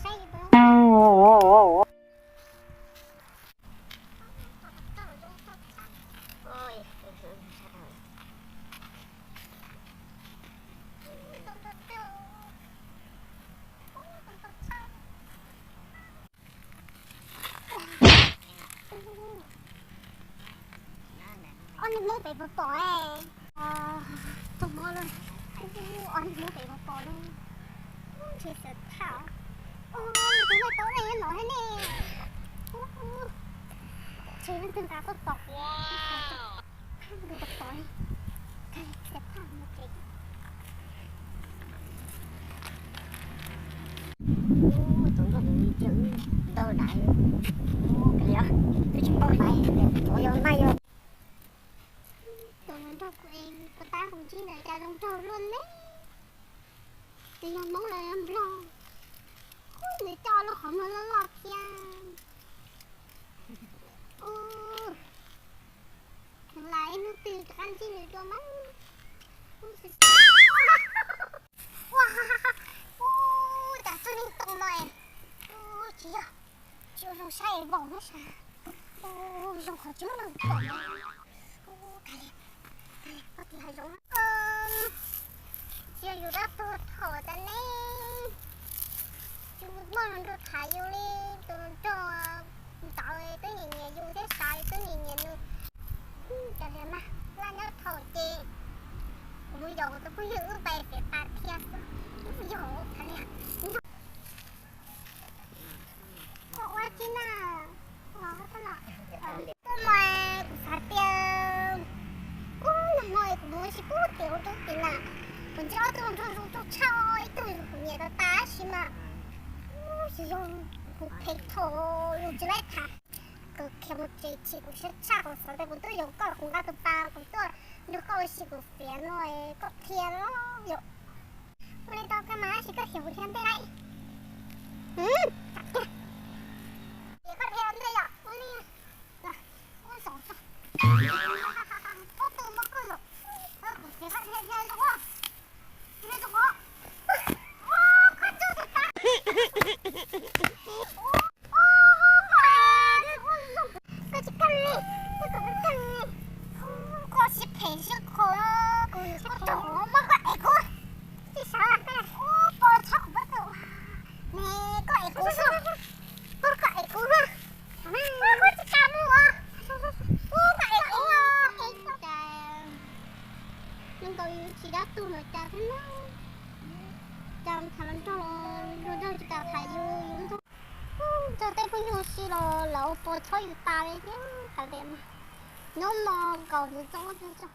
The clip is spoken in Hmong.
Ob niag Hmoob pem puas pom? Tau mob lawm. Ob niag Hmoob pem puas pom li? Ntshe xav tham. Tus nej tau nej nov thiab ne. Ntshe leej twg nqa tuaj tom. Nqa tuaj tom. Tus nkauj ntawd ntau daim li, twb tsis paub hais, ua yog mas yog. Tus nrog kuv es puas tab kuv ntsib ntawd cas zoo nraug luaj ne? Nws yog Hmoob los yog Nplog? Nws coj lub qhov muag loj loj thiab. Ua, lam ib hnub twg rov qab ntsib nws dua mas. Ua, ua, cas txog li tau no es. Ua, tsis yog, tsis ua zoo saib es vaus hnub sas. Ua, zoo qhov tsis muaj neeg pom. Ua, kav liam, kav liam, koj tis hav zoov. Tsis yog yus dab tuag thaum tas ne. Tsis muaj hluas nraug tham yus li, tus hluas nraug ntawd twb nyiam nyiam yus thiab, xav li twb nyiam nyiam nws. Kav liam mas, laj nyob thaum ces kuv mus yaum kuv tus phooj ywg wb pais fiav tas thiab xwb. Wb yog kav liam. Koj ua tsi na? Tuaj mas kuv xav tias, ub, nag hmo kuv mus ua si pub tim ua rau tim na, kuv ntsib ob tug hluas nraug zoo tshaj, ib tug kuv nyiam tas tas tab sis mas ub, yus yog kuv phem thaum yus tsis laib tham. Kuv khiav mus tsev chim kuv siab tshaj, kuv xav tias kuv tuaj yaum koj, kuv nqa tus pas, kuv tuaj nrog koj ua si, kuv fiav no koj qhia los yom. Ua li tau kawg mas, tab sis koj khiav mus dhia ntej lawm. Ces koj dhia ntej yom, ua li, ua xaum tso. Ob tug muab koj yom, kuv fiav koj dhia dhia zoo, dhia zoo. Koj tsuj tus pas. Koj tsis kawg li, koj kawg li. Koj siab phem siab qhov, koj txhob muab koj ev kuv. Tsis sawv koj, ub, pos txhob kuv pab tau. Ne, koj ev kuv xwb. Koj ev kuv xwb. Koj tsis kam mus os. Ub, koj ev kuv os. Nyob nkaus yus tsis dab tuag lawm cas thiab na. Cas tham hluas nraug, hluas nraug tsis kam tham yus, yus nrog, nrog tej phooj ywg si los lawv ua pos txhob yus tas li thiab. Kav liam mas, nyob no nkaus ntxoov ntxoo.